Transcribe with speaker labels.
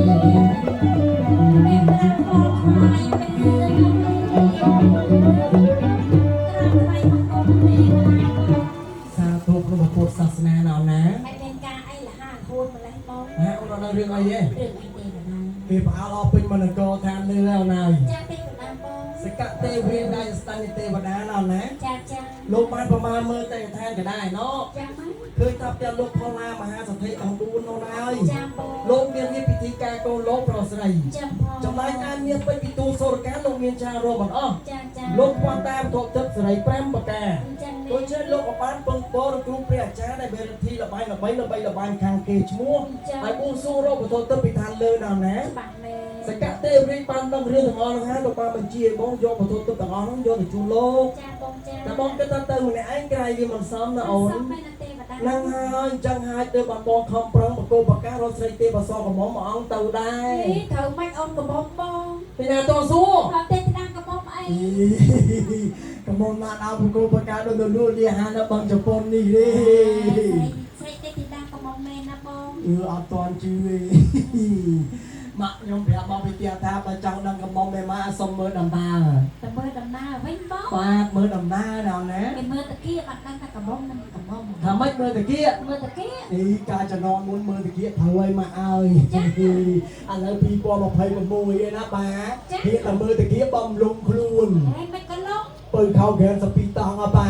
Speaker 1: មានប្រាក់ផងថ្វាយពេលក្រាបថ្វាយបង្គំទេវតាបង
Speaker 2: សាធុក្នុងពុទ្ធសាសនាណាអូនណា
Speaker 1: ហើយមានការអីលហាហួនម្លេះបង
Speaker 2: ហ่าអូនអត់ដឹងរឿងអីទេ
Speaker 1: រឿងអីទេវតា
Speaker 2: គេផ្អើលអស់ពេញមនកោឋានលើអូនហើយ
Speaker 1: ចាទេវតាបង
Speaker 2: សកទេវរាដៃស្តាញទេវតាណាអូនណា
Speaker 1: ចាចា
Speaker 2: លោកបានប្រមាណមើលតែឋានក៏ដែរណោ
Speaker 1: ចាមក
Speaker 2: ឃើញថាផ្ទះលោកផល្លាមហាសទ្ធិអង្គ4នោះហើយ
Speaker 1: ចាបង
Speaker 2: លោកមានរៀបពិធីការកូនលោកប្រុសស្រី
Speaker 1: ចាផង
Speaker 2: ចំណែកឯមានពេជ្រពិទូសូរកាលោកមានច្រើនរកមិនអស់
Speaker 1: ចាចា
Speaker 2: លោកខ្វះតែវត្ថុទឹកសេរី5ប្រការ
Speaker 1: ចា
Speaker 2: ដូច្នេះលោកក៏បានពឹងពរគ្រូព្រះអាចារ្យដែលមានរិទ្ធីល្បែងល្បីល្បីល្បាញខាងគេឈ្មោះហើយបួងសួងរកវត្ថុទឹកពីឋានលើដល់ណា
Speaker 1: ច្បាស់មែន
Speaker 2: សកទេវរាជបានដឹងរឿងទាំងអស់ហ្នឹងហើយលោកបានបញ្ជាឲ្យបងយកវត្ថុទឹកទាំងអស់ហ្នឹងយកទៅជូនលោក
Speaker 1: ចាបងចា
Speaker 2: តែបងគិតថាទៅម្នាក់ឯងក្រៃវាមិនសមណាអូន
Speaker 1: សមមែនទេវតា
Speaker 2: ហ្នឹងហើយអញ្ចឹងហើយទើបបានបងខំប្រឹងបកគោបកាសរកស្រីទេបសកំមុំមួយអង្គទៅដែរ
Speaker 1: នេះត្រូវមិនអូនកំមុំបង
Speaker 2: ពីណាតសួរ
Speaker 1: អត់ទេស្ដាំកំមុំអី
Speaker 2: កំមុំណាដល់បកគោបកាសដូចទៅលក់លាហានៅបឹងជប៉ុននេះទេ
Speaker 1: ស្រីទេទីដាកំមុំមែនណាបង
Speaker 2: អឺអត់តន់ជឿទេម៉ាក់ខ្ញុំប្រាប់មកពីផ្ទះថាបើចង់ដឹងកំមុំមេម៉ាសុំមើលដំណើរ
Speaker 1: តែមើលដំណើរវិញបង
Speaker 2: បាទមើលដំណើរដល់ណា
Speaker 1: គេមើលតាគៀអត់ដឹងថាកំមុំនឹងកំមុំ
Speaker 2: ថាម៉េចមើលតាគៀ
Speaker 1: មើលតាគៀ
Speaker 2: នេះការចំណងមុនមើលតាគៀត្រូវឲ្យមកឲ្យ
Speaker 1: ចា
Speaker 2: ឥឡូវ2026ឯណាបាទហ៊ានតែមើលតាគៀបំលុំខ្លួន
Speaker 1: ហើយមិនក៏លង
Speaker 2: ពៅខោក្រានសពីតង់អបា